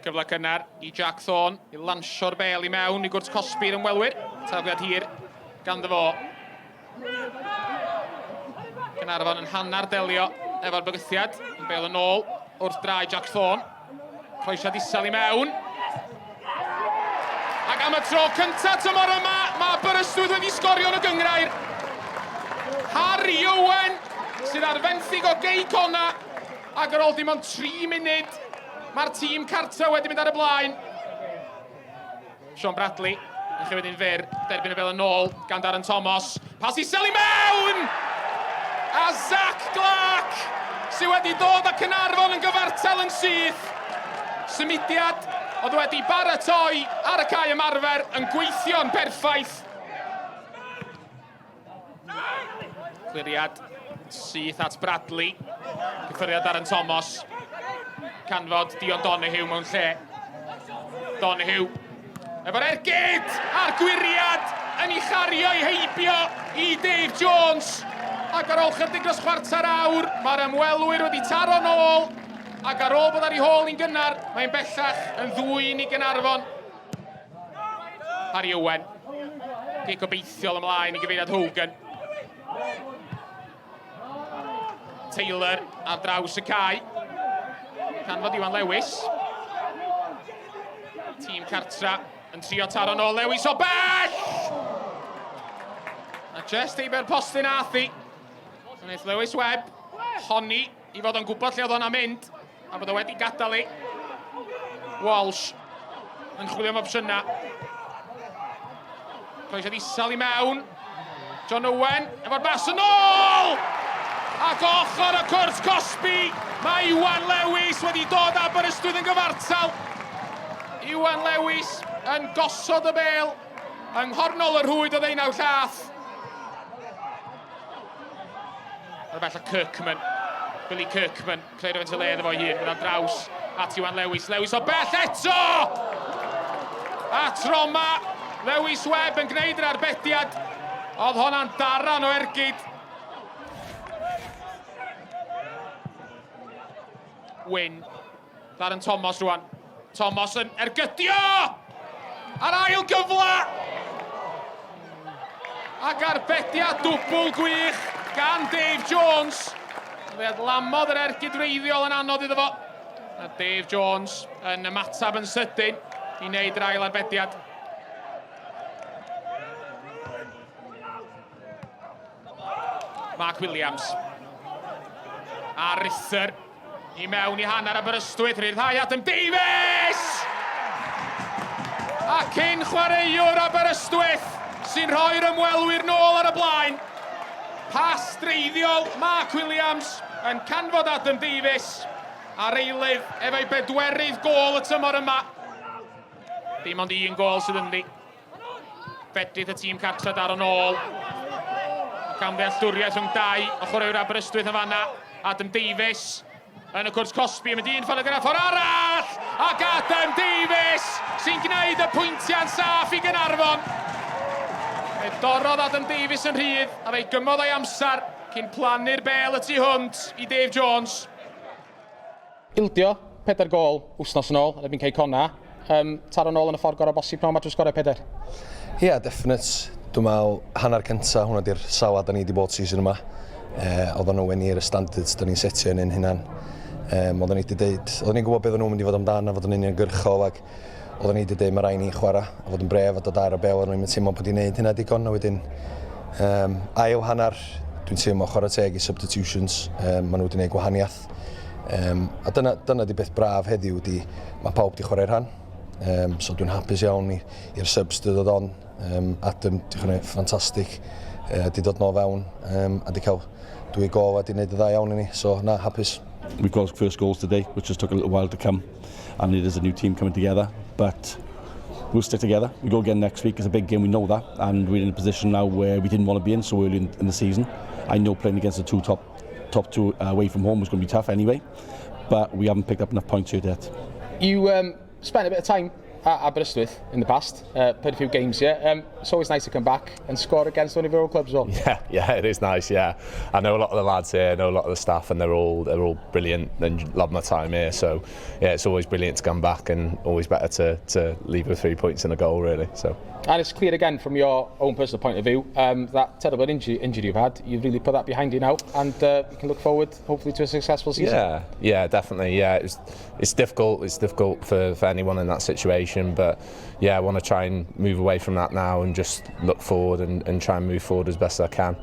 Cyfle cynnar i Jack Thorne i lansio'r bel i mewn i gwrt cosbi'r ymwelwyr. Tafliad hir ganddo fo. Caernarfon yn hanner delio efo'r bygythiad. Yn bel yn ôl wrth drai Jack Thorne. Croesiad isel i mewn. Ac am y tro cyntaf tymor yma, mae Aberystwyth wedi sgorio yn y gynghrair. Harry Owen sydd ar fenthyg o Gei Conna ac ar ôl dim ond 3 munud mae'r tîm cartre wedi mynd ar y blaen. Sean Bradley yn chymryd un fyr, derbyn y bel yn ôl gan Darren Thomas. Pas isel i mewn! A Zach Clark sydd wedi dod â Caernarfon yn gyfartal yn syth. Symudiad oedd wedi baratoi ar y cae ymarfer yn gweithio'n berffaith. Cliriad syth at Bradley. Cyffyrddiad Darren Thomas. Canfod Dion Donoghue mewn lle. Donoghue efo'r ergyd a'r gwiriad yn ei chario i heibio i Dave Jones. Ac ar ôl chydig dros chwarter awr, mae'r ymwelwyr wedi taro nôl ac ar ôl bod ar ei hôl hi'n gynnar, mae'n bellach yn ddwyn i Gaernarfon. Harry Owen. Gic gobeithiol ymlaen i gyfeiriad Hogan. Taylor ar draws y cae. Canfod Iwan Lewis. Tîm Cartra yn trio taro nôl Lewis o bell! A just heibio'r postyn ath hi. Wnaeth Lewis Webb honni i fod o'n gwybod lle oedd o'n mynd. A bod o wedi gadael i. Walsh yn chwilio am opsiynau. Croesiad isel i mewn. John Owen efo'r bas yn ôl! Ac ochr y cwrt cosbi, mae Iwan Lewis wedi dod Aberystwyth yn gyfartal. Iwan Lewis yn gosod y bel yng nghornol y rhwyd o ddeunaw llath. Ar bell o Kirkman. Billy Kirkman, creu rhywfaint o le iddo fo'i hun, mynd ar draws at Iwan Lewis. Lewis o bell eto! A troma, Lewis Webb yn gwneud yr arbediad. Oedd honna'n daran o ergyd. Wyn. Darren Thomas rwan. Thomas yn ergydio! Ar ail gyfle! Ac arbediad dwbl gwych gan Dave Jones. Fe adlamodd yr ergyd wreiddiol yn anodd iddo fo. A Dave Jones yn ymateb yn sydyn i wneud yr ail arbediad. Mark Williams. A Rither I mewn i hanner Aberystwyth, rhyddhau Adam Davies! A cyn chwaraewr Aberystwyth sy'n rhoi'r ymwelwyr nôl ar y blaen. Pas dreiddiol Mark Williams yn canfod Adam Davies a'r eilydd efo'i bedwerydd gôl y tymor yma. Dim ond un gôl sydd ynddi. Fedrith y tîm cartre daro nôl. Camddealltwriaeth rhwng dau o chwaraewyr Aberystwyth yn fanna. Adam Davies yn y cwrs cosbi yn mynd un ffordd gyda ffordd arall! Ac Adam Davies sy'n gwneud y pwyntiau'n saff i Gaernarfon. Fe dorrodd Adam Davies yn rhydd a fe'i gymodd o'i amser cyn plannu'r bel y tu hwnt i Dave Jones. Ildio pedair gôl wsnos yn ôl yn erbyn Cei Connah. Um, taro nôl yn y ffordd gorau bosib pnawn 'ma drwy sgorio pedair. Ie, yeah, definite. Dwi'n meddwl hanner cynta hwnna di'r safle da ni wedi bod season yma. Eh, oedd o'n nowhere near y standards da ni'n setio yn ein hunan. Um, oedden ni wedi deud, oedden ni'n gwybod beth o'n nhw'n mynd i fod amdan a fod yn uniongyrchol ac oedden ni wedi deud mae rhaid ni chwarae a fod yn bref a dod ar y bel a nhw'n teimlo bod i'n neud hynna digon a wedyn um, ail hanner dwi'n teimlo chwarae teg i substitutions um, maen nhw wedi gwneud gwahaniaeth Um, a dyna, dyna di beth braf heddiw di, mae pawb di chwarae rhan. Um, so dwi'n hapus iawn i'r subs di dod on. Um, Adam di chwarae ffantastig, uh, di dod nôl fewn um, a di cael dwy gol a di wneud y dda iawn i ni. So na, hapus. We've got our first goals today, which just took a little while to come, and it is a new team coming together. But we'll stick together. We go again next week. It's a big game, we know that, and we're in a position now where we didn't want to be in so early in, in the season. I know playing against the two top top two away from home was going to be tough anyway, but we haven't picked up enough points here yet. You um, spent a bit of time at Aberystwyth in the past, played a few games here. It's always nice to come back and score against one of your old clubs as well. Yeah, it is nice. Yeah, I know a lot of the lads here, I know a lot of the staff, and they're all brilliant and love my time here. So yeah, it's always brilliant to come back and always better to leave with 3 points and a goal, really. So. And it's clear again from your own personal point of view that terrible injury you've had, you've really put that behind you now, and you can look forward, hopefully, to a successful season. Yeah, definitely. Yeah, it's difficult. It's difficult for anyone in that situation, but yeah, I want to try and move away from that now and just look forward and try and move forward as best I can.